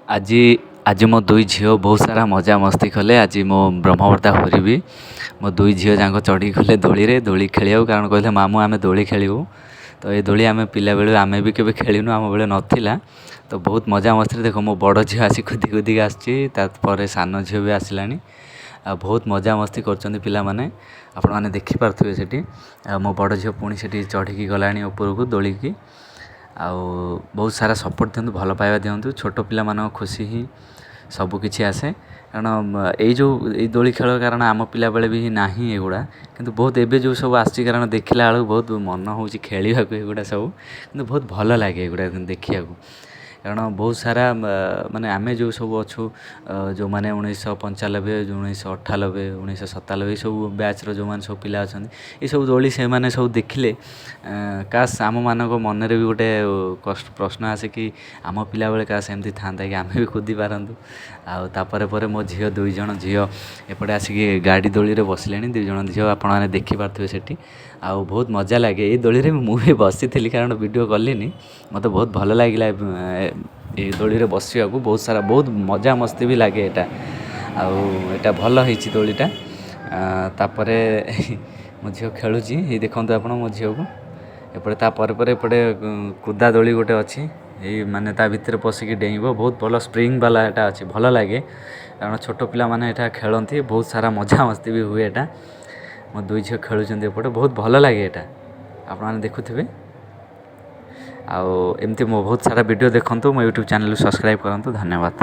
ଆଜି ଆଜି ମୋ ଦୁଇ ଝିଅ ବହୁତ ସାରା ମଜାମସ୍ତି କଲେ। ଆଜି ମୋ ବ୍ରହ୍ମବର୍ତ୍ତା ହୁରିବି ମୋ ଦୁଇ ଝିଅ ଯାକ ଚଢ଼ିକି ଗଲେ ଦୋଳିରେ ଦୋଳି ଖେଳିବାକୁ, କାରଣ କହିଲେ ମାମୁଁ ଆମେ ଦୋଳି ଖେଳିବୁ। ତ ଏ ଦୋଳି ଆମେ ପିଲାବେଳୁ ଆମେ ବି କେବେ ଖେଳିନୁ, ଆମ ବେଳେ ନଥିଲା। ତ ବହୁତ ମଜାମସ୍ତିରେ ଦେଖ ମୋ ବଡ଼ ଝିଅ ଆସି କୁଦି କୁଦିକି ଆସୁଛି, ତାପରେ ସାନ ଝିଅ ବି ଆସିଲାଣି। ଆଉ ବହୁତ ମଜାମସ୍ତି କରୁଛନ୍ତି ପିଲାମାନେ, ଆପଣମାନେ ଦେଖିପାରୁଥିବେ ସେଠି। ଆଉ ମୋ ବଡ଼ ଝିଅ ପୁଣି ସେଠି ଚଢ଼ିକି ଗଲାଣି ଉପରକୁ ଦୋଳିକି। ଆଉ ବହୁତ ସାରା ସପୋର୍ଟ ଦିଅନ୍ତୁ, ଭଲ ପାଇବା ଦିଅନ୍ତୁ। ଛୋଟ ପିଲାମାନଙ୍କ ଖୁସି ହିଁ ସବୁକିଛି ଆସେ, କାରଣ ଏଇ ଯେଉଁ ଏଇ ଦୋଳି ଖେଳ, କାରଣ ଆମ ପିଲାବେଳେ ବି ନାହିଁ ଏଗୁଡ଼ା। କିନ୍ତୁ ବହୁତ ଏବେ ଯେଉଁ ସବୁ ଆସିଛି, କାରଣ ଦେଖିଲା ବେଳକୁ ବହୁତ ମନ ହେଉଛି ଖେଳିବାକୁ ଏଗୁଡ଼ା ସବୁ। କିନ୍ତୁ ବହୁତ ଭଲ ଲାଗେ ଏଗୁଡ଼ା ଦେଖିବାକୁ, କାରଣ ବହୁତ ସାରା ମାନେ ଆମେ ଯେଉଁ ସବୁ ଅଛୁ, ଯେଉଁମାନେ 1995, 1998, 1997 ସବୁ ବ୍ୟାଚ୍ର ଯେଉଁମାନେ ସବୁ ପିଲା ଅଛନ୍ତି, ଏସବୁ ଦୋଳି ସେମାନେ ସବୁ ଦେଖିଲେ କାସ୍ ଆମମାନଙ୍କ ମନରେ ବି ଗୋଟେ ପ୍ରଶ୍ନ ଆସେ କି ଆମ ପିଲାବେଳେ କାସ୍ ଏମିତି ଥାନ୍ତା କି ଆମେ ବି କୁଦି ପାରନ୍ତୁ। ଆଉ ତାପରେ ପରେ ମୋ ଝିଅ, ଦୁଇ ଜଣ ଝିଅ ଏପଟେ ଆସିକି ଗାଡ଼ି ଦୋଳିରେ ବସିଲେଣି, ଦୁଇ ଜଣ ଝିଅ, ଆପଣମାନେ ଦେଖିପାରୁଥିବେ ସେଠି। ଆଉ ବହୁତ ମଜା ଲାଗେ ଏଇ ଦୋଳିରେ, ମୁଁ ବି ବସିଥିଲି, କାରଣ ଭିଡ଼ିଓ କଲିନି। ମୋତେ ବହୁତ ଭଲ ଲାଗିଲା ଏଇ ଦୋଳିରେ ବସିବାକୁ, ବହୁତ ସାରା ବହୁତ ମଜାମସ୍ତି ବି ଲାଗେ ଏଇଟା। ଆଉ ଏଇଟା ଭଲ ହେଇଛି ଦୋଳିଟା। ତାପରେ ମୋ ଝିଅ ଖେଳୁଛି, ଏଇ ଦେଖନ୍ତୁ ଆପଣ ମୋ ଝିଅକୁ ଏପଟେ। ତାପରେ ପରେ ଏପଟେ କୁଦା ଦୋଳି ଗୋଟେ ଅଛି, ଏଇ ମାନେ ତା ଭିତରେ ପଶିକି ଡେଇଁବ, ବହୁତ ଭଲ ସ୍ପ୍ରିଙ୍ଗ ବାଲା ଏଇଟା ଅଛି। ଭଲ ଲାଗେ, କାରଣ ଛୋଟ ପିଲାମାନେ ଏଇଟା ଖେଳନ୍ତି, ବହୁତ ସାରା ମଜାମସ୍ତି ବି ହୁଏ ଏଇଟା। ମୋ ଦୁଇ ଝିଅ ଖେଳୁଛନ୍ତି ଏପଟେ, ବହୁତ ଭଲ ଲାଗେ ଏଇଟା, ଆପଣମାନେ ଦେଖୁଥିବେ। ଆଉ ଏମିତି ମୋ ବହୁତ ସାରା ଭିଡ଼ିଓ ଦେଖନ୍ତୁ, ମୋ ୟୁଟ୍ୟୁବ୍ ଚ୍ୟାନେଲ୍ ସବସ୍କ୍ରାଇବ୍ କରନ୍ତୁ। ଧନ୍ୟବାଦ।